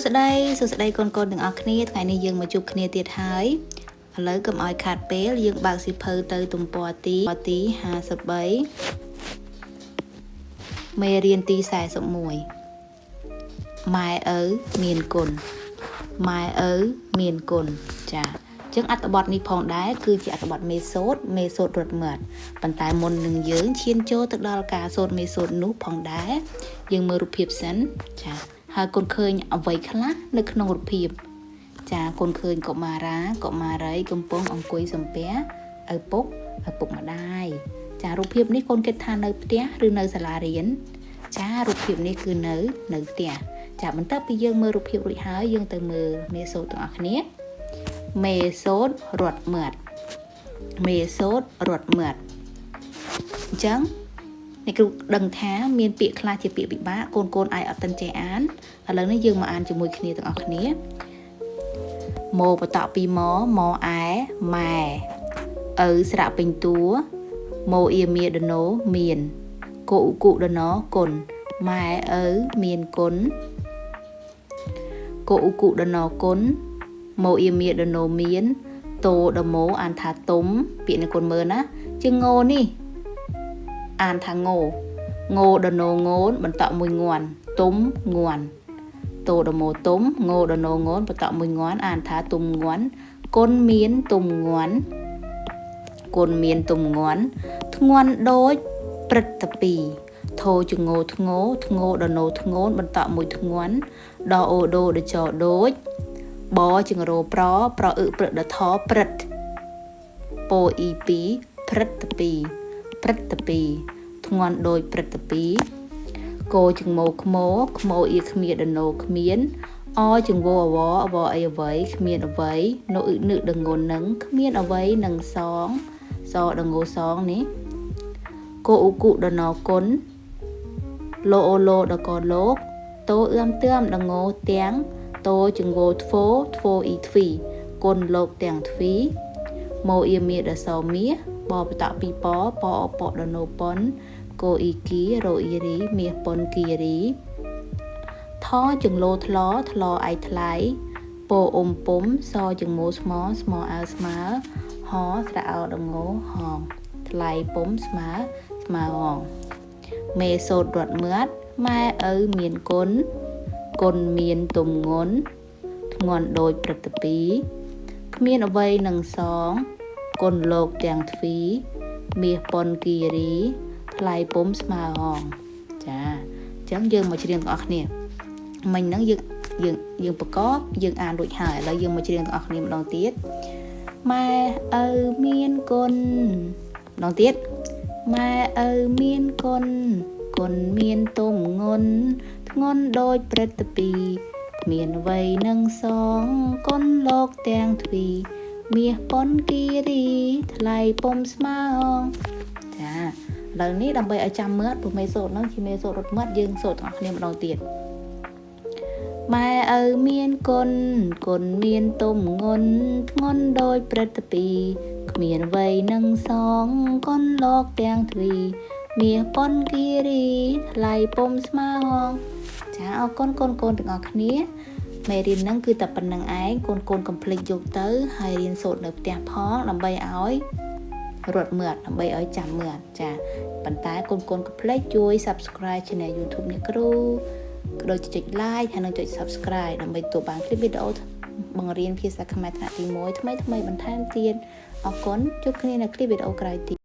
សួស្តីសួស្តីកូនកូនទាំងអស់គ្នាថ្ងៃនេះយើងមកជួបគ្នាទៀតហើយឥឡូវកុំឲ្យខាតពេលយើងបើកសៀវភៅទៅទំព័រទីទី53មេរៀនទី41ម៉ែឪមានគុណម៉ែឪមានគុណចាអញ្ចឹងអត្ថបទនេះផងដែរគឺជាអត្ថបទមេសូតមេសូតរត់មាត់ប៉ុន្តែមុននឹងយើងឈានចូលទៅដល់ការសូត្រមេសូតនោះផងដែរយើងមើលរូបភាពសិនចាហើយកូនឃើញអ្វីខ្លះនៅក្នុងរូបភាពចាកូនឃើញកុមារាកុមារីកំពុងអង្គុយសំពះឪពុកឪពុកម្ដាយចារូបភាពនេះកូនគិតថានៅផ្ទះឬនៅសាលារៀនចារូបភាពនេះគឺនៅនៅផ្ទះចាបន្ទាប់ពីយើងមើលរូបភាពរួចហើយយើងទៅមើលមេសូតទាំងអស់គ្នាមេសូតរត់មាត់មេសូតរត់មាត់អញ្ចឹងអ្នកគ្រូដឹងថាមានពាក្យខ្លះជាពាក្យពិបាកកូនកូនអាចអត់ទាន់ចេះអានឥឡូវនេះយើងមកអានជាមួយគ្នាទាំងអស់គ្នាម៉ូបតក់ពីម៉ម៉អែម៉ែឪស្រៈពេញតួម៉ូអៀមៀដណូមានគូគុដណគុណម៉ែឪមានគុណគូគុដណគុណម៉ូអៀមៀដណូមានតោដម៉ូអានថាទុំពាក្យនេះកូនមើលណាជាងងនេះអានថាងងដណូងូនបន្តមួយងន់ទុំងន់តោដម៉ូទុំងដណូងូនបន្តមួយងន់អានថាទុំងន់គុណមានទុំងន់គុណមានទុំងន់ធ្ងន់ដូចព្រឹត្តពីធោចងោធ្ងោធ្ងោដណូធ្ងូនបន្តមួយធ្ងន់ដអូដូដចដូចបចងរោប្រប្រអឹព្រឹដថព្រឹត្តពោអ៊ី2ព្រឹត្តពីព្រឹត្តពីធ្ងន់ដូចព្រឹត្តពីកោចងោខ្មោខ្មោអ៊ីគ្មៀដណូគ្មានអចងវអវអវអីអ្វីគ្មានអ្វីនៅអ៊ឹនឹដងូននឹងគ្មានអ្វីនឹងសងសដងូសងនេះគោឧគុដណគុណលោអូឡូដកលោកតោអឿមទឿមដងោទាំងតោចងោធ្វោធ្វោអ៊ីទ្វីគុណលោកទាំងទ្វីម៉ូអ៊ីមៀដសោមាបបតពីពពអពដណូប៉ុនកោអ៊ីគីរ៉ូអ៊ីរីមាសប៉ុនគីរីថចងលោថ្លថ្លឯថ្លៃពោអ៊ុំពុំសចងោស្មស្មអើស្មើហស្រអោដងោហងថ្លៃពុំស្មើស្មើហងមេសូតរត់មាត់ម៉ែឪមានគុណគុណមានទុំងន់ធ្ងន់ដូចព្រឹត្តពីគ្មានអ្វីនឹងសងគុណលោកទាំងទ្វីមាសប៉ុនគីរីថ្លៃពុំស្មើហងចាអញ្ចឹងយើងមកច្រៀងទាំងអស់គ្នាមិញហ្នឹងយើងយើងយើងប្រកបយើងអានរួចហើយឥឡូវយើងមកច្រៀងទាំងអស់គ្នាម្ដងទៀតម៉ែឪមានគុណម្ដងទៀតម៉ែឪមានគុណគុណមានទុំងន់ធ្ងន់ដូចព្រឹត្តពីគ្មានអ្វីនឹងសងគុណលោកទាំងទ្វីមាសប៉ុនគីរីថ្លៃពុំស្មើចាឥឡូវនេះដើម្បីឲ្យចាំមើលព្រោះមេសូតហ្នឹងជាមេសូតរត់មាត់យើងសូត្រទាំងអស់គ្នាម្ដងទៀតម៉ែឪមានគុណគុណមានទុំងន់ធ្ងន់ដូចព្រឹត្តពីគ្មានអ្វីនឹងសងគុណលោកទាំងទ្វីមាសប៉ុនគីរីថ្លៃពុំស្មើហងចាអរគុណកូនកូនទាំងអស់គ្នាមេរៀនហ្នឹងគឺតែប៉ុណ្្នឹងឯងកូនកូនកុំភ្លេចយកទៅហើយរៀនសូត្រនៅផ្ទះផងដើម្បីឲ្យរត់មើលដើម្បីឲ្យចាំមើលចាប៉ុន្តែកូនកូនកុំភ្លេចជួយ Subscribe Channel YouTube អ្នកគ្រូក៏ដូចជាចុច Like ហើយនិងចុច Subscribe ដើម្បីទទួលបានคลิปវីដេអូបង្រៀនភាសាខ្មែរថ្នាក់ទី1ថ្មីថ្មីបន្ថែមទៀតអរគុណជួបគ្នានៅคลิปវីដេអូក្រោយទៀត។